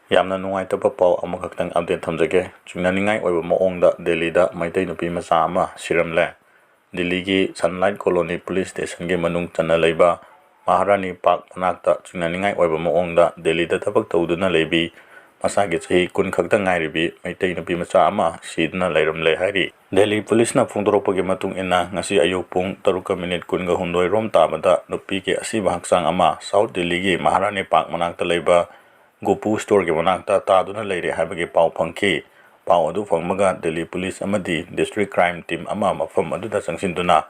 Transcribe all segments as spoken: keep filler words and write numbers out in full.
ꯌꯥꯝꯅ ꯅꯨꯡꯉꯥꯏꯇꯕ ꯄꯥꯎ ꯑꯃꯈꯛꯇꯪ update ꯊꯝꯖꯒꯦ꯫ ꯆꯤꯡꯅꯅꯤꯡꯉꯥꯏ ꯑꯣꯏꯕ ꯃꯑꯣꯡꯗ ꯗꯦꯜꯂꯤꯗ ꯃꯩꯇꯩ ꯅꯨꯄꯤ ꯃꯆꯥ ꯑꯃ ꯁꯤꯔꯝꯂꯦ꯫ ꯗꯦꯜꯂꯤꯒꯤ Sunlight Colony Police Stationꯒꯤ ꯃꯅꯨꯡ ꯆꯟꯅ ꯂꯩꯕ ꯃꯍꯥꯔꯥꯅꯤ ꯄꯥꯔꯛ ꯃꯅꯥꯛꯇ ꯆꯤꯡꯅꯅꯤꯡꯉꯥꯏ ꯑꯣꯏꯕ ꯃꯑꯣꯡꯗ ꯗꯦꯜꯂꯤꯗ ꯊꯕꯛ ꯇꯧꯗꯨꯅ ꯂꯩꯕꯤ, ꯃꯁꯥꯒꯤ ꯆꯍꯤ ꯀꯨꯟ ꯈꯛꯇ ꯉꯥꯏꯔꯤꯕꯤ ꯃꯩꯇꯩ ꯅꯨꯄꯤ ꯃꯆꯥ ꯑꯃ ꯁꯤꯗꯨꯅ ꯂꯩꯔꯝꯂꯦ ꯍꯥꯏꯔꯤ꯫ ꯗꯦꯜꯂꯤ ꯄꯨꯂꯤꯁꯅ ꯐꯣꯡꯗꯣꯔꯛꯄꯒꯤ ꯃꯇꯨꯡ ꯏꯟꯅ, ꯉꯁꯤ ꯑꯌꯨꯛ ꯄꯨꯡ ꯇꯔꯨꯛꯀ ꯃꯤꯅꯤꯠ ꯀꯨꯟꯒ ꯍꯨꯝꯗꯣꯏ ꯔꯣꯝ ꯇꯥꯕꯗ ꯅꯨꯄꯤꯒꯤ ꯑꯁꯤꯕ ꯍꯛꯆꯥꯡ ꯑꯃ ꯁꯥꯎꯠ ꯗꯦꯜꯂꯤꯒꯤ ꯃꯍꯥꯔꯥꯅꯤ ꯄꯥꯔꯛ ꯃꯅꯥꯛꯇ ꯂꯩꯕ ꯒꯣꯄꯨ ꯁ꯭ꯇꯣꯔꯒꯤ ꯃꯅꯥꯛꯇ ꯇꯥꯗꯨꯅ ꯂꯩꯔꯦ ꯍꯥꯏꯕꯒꯤ ꯄꯥꯎ ꯐꯪꯈꯤ꯫ ꯄꯥꯎ ꯑꯗꯨ ꯐꯪꯕꯒ ꯗꯦꯜꯂꯤ ꯄꯨꯂꯤꯁ ꯑꯃꯗꯤ District Crime Team ꯑꯃ ꯃꯐꯝ ꯑꯗꯨꯗ ꯆꯪꯁꯤꯟꯗꯨꯅ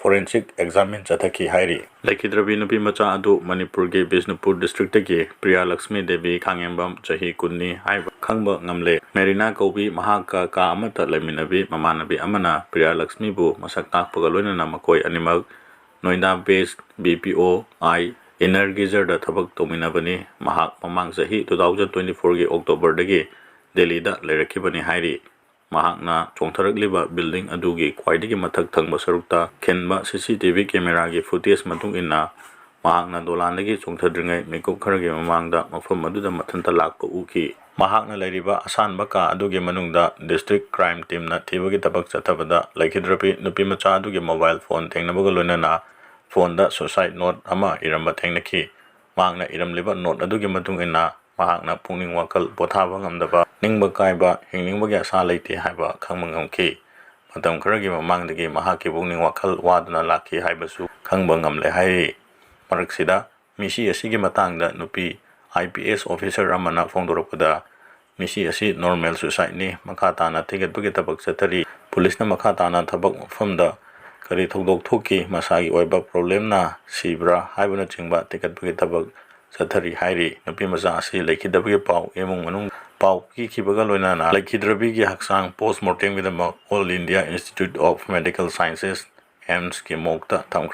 forensic examine ꯆꯠꯊꯈꯤ ꯍꯥꯏꯔꯤ꯫ ꯂꯩꯈꯤꯗ꯭ꯔꯕꯤ ꯅꯨꯄꯤ ꯃꯆꯥ ꯑꯗꯨ ꯃꯅꯤꯄꯨꯔꯒꯤ ꯕꯤꯁꯅꯨꯄꯨꯔ districtꯇꯒꯤ ꯄ꯭ꯔꯤꯌꯥ ꯂꯛꯁꯃꯤ ꯗꯦꯕꯤ ꯈꯥꯉꯦꯝꯕꯝ, ꯆꯍꯤ ꯀꯨꯟꯅꯤ ꯍꯥꯏꯕ ꯈꯪꯕ ꯉꯝꯂꯦ꯫ ꯃꯦꯔꯤꯅꯥ ꯀꯧꯕꯤ ꯃꯍꯥꯛꯀ ꯀꯥ ꯑꯃꯠꯇ ꯂꯩꯃꯤꯟꯅꯕꯤ ꯃꯃꯥꯟꯅꯕꯤ ꯑꯃꯅ ꯄ꯭ꯔꯤꯌꯥ ꯂꯛꯁꯃꯤꯕꯨ ꯃꯁꯛ ꯇꯥꯛꯄꯒ ꯂꯣꯏꯅꯅ ꯃꯈꯣꯏ ꯑꯅꯤꯃꯛ ꯅꯣꯏꯗꯥ based B P O I Energizer ꯗ ꯊꯕꯛ ꯇꯧꯃꯤꯟꯅꯕꯅꯤ꯫ ꯃꯍꯥꯛ ꯃꯃꯥꯡ ꯆꯍꯤ two thousand twenty fourꯒꯤ Octoberꯗꯒꯤ ꯗꯦꯜꯂꯤꯗ ꯂꯩꯔꯛꯈꯤꯕꯅꯤ ꯍꯥꯏꯔꯤ꯫ ꯃꯍꯥꯛꯅ ꯆꯣꯡꯊꯔꯛꯂꯤꯕ building ꯑꯗꯨꯒꯤ ꯈ꯭ꯋꯥꯏꯗꯒꯤ ꯃꯊꯛ ꯊꯪꯕ ꯁꯔꯨꯛꯇ ꯈꯤꯟꯕ C C T V cameraꯒꯤ footage ꯃꯇꯨꯡ ꯏꯟꯅ, ꯃꯍꯥꯛꯅ ꯗꯣꯂꯥꯟꯗꯒꯤ ꯆꯣꯡꯊꯗ꯭ꯔꯤꯉꯩ ꯃꯤꯀꯨꯞ ꯈꯔꯒꯤ ꯃꯃꯥꯡꯗ ꯃꯐꯝ ꯑꯗꯨꯗ ꯃꯊꯟꯇ ꯂꯥꯛꯄ ꯎꯈꯤ꯫ ꯃꯍꯥꯛꯅ ꯂꯩꯔꯤꯕ ꯑꯁꯥꯟꯕ ꯀꯥ ꯑꯗꯨꯒꯤ ꯃꯅꯨꯡꯗ District Crime Teamꯅ ꯊꯤꯕꯒꯤ ꯊꯕꯛ ꯆꯠꯊꯕꯗ ꯂꯩꯈꯤꯗ꯭ꯔꯕꯤ ꯅꯨꯄꯤ ꯃꯆꯥ ꯑꯗꯨꯒꯤ mobile phone ꯊꯦꯡꯅꯕꯒ ꯂꯣꯏꯅꯅ phoneꯗ suicide note ꯑꯃ ꯏꯔꯝꯕ ꯊꯦꯡꯅꯈꯤ꯫ ꯃꯍꯥꯛꯅ ꯏꯔꯝꯂꯤꯕ note ꯑꯗꯨꯒꯤ ꯃꯇꯨꯡ ꯏꯟꯅ, ꯃꯍꯥꯛꯅ ꯄꯨꯛꯅꯤꯡ ꯋꯥꯈꯜ ꯄꯣꯊꯥꯕ ꯉꯝꯗꯕ, ꯅꯤꯡꯕ ꯀꯥꯏꯕ, ꯍꯤꯡꯅꯤꯡꯕꯒꯤ ꯑꯁꯥ ꯂꯩꯇꯦ ꯍꯥꯏꯕ ꯈꯪꯕ ꯉꯝꯈꯤ꯫ ꯃꯇꯝ ꯈꯔꯒꯤ ꯃꯃꯥꯡꯗꯒꯤ ꯃꯍꯥꯛꯀꯤ ꯄꯨꯛꯅꯤꯡ ꯋꯥꯈꯜ ꯋꯥꯗꯨꯅ ꯂꯥꯛꯈꯤ ꯍꯥꯏꯕꯁꯨ ꯈꯪꯕ ꯉꯝꯂꯦ ꯍꯥꯏꯔꯤ꯫ ꯃꯔꯛꯁꯤꯗ, ꯃꯤꯁꯤ ꯑꯁꯤꯒꯤ ꯃꯇꯥꯡꯗ ꯅꯨꯄꯤ I P S officer ꯑꯃꯅ ꯐꯣꯡꯗꯣꯔꯛꯄꯗ, ꯃꯤꯁꯤ ꯑꯁꯤ normal suicideꯅꯤ, ꯃꯈꯥ ꯇꯥꯅ ꯊꯤꯒꯠꯄꯒꯤ ꯊꯕꯛ ꯆꯠꯊꯔꯤ꯫ ꯄꯨꯂꯤꯁꯅ ꯃꯈꯥ ꯇꯥꯅ ꯊꯕꯛ ꯃꯐꯝꯗ ꯀꯔꯤ ꯊꯧꯗꯣꯛ ꯊꯣꯛꯈꯤ, ꯃꯁꯥꯒꯤ ꯑꯣꯏꯕ problemꯅ ꯁꯤꯕ꯭ꯔꯥ ꯍꯥꯏꯕꯅꯆꯤꯡꯕ ꯊꯤꯒꯠꯄꯒꯤ ꯊꯕꯛ ꯆꯠꯊꯔꯤ ꯍꯥꯏꯔꯤ꯫ ꯅꯨꯄꯤ ꯃꯆꯥ ꯑꯁꯤ ꯂꯩꯈꯤꯗꯕꯒꯤ ꯄꯥꯎ ꯏꯃꯨꯡ ꯃꯅꯨꯡ ꯄꯥꯎ ꯄꯤꯈꯤꯕꯒ ꯂꯣꯏꯅꯅ ꯂꯩꯈꯤꯗ꯭ꯔꯕꯤꯒꯤ ꯍꯛꯆꯥꯡ post mortemꯒꯤꯗꯃꯛ All India Institute of Medical Sciences, AIIMSꯀꯤ morgueꯇ ꯊꯝꯈ꯭ꯔꯦ꯫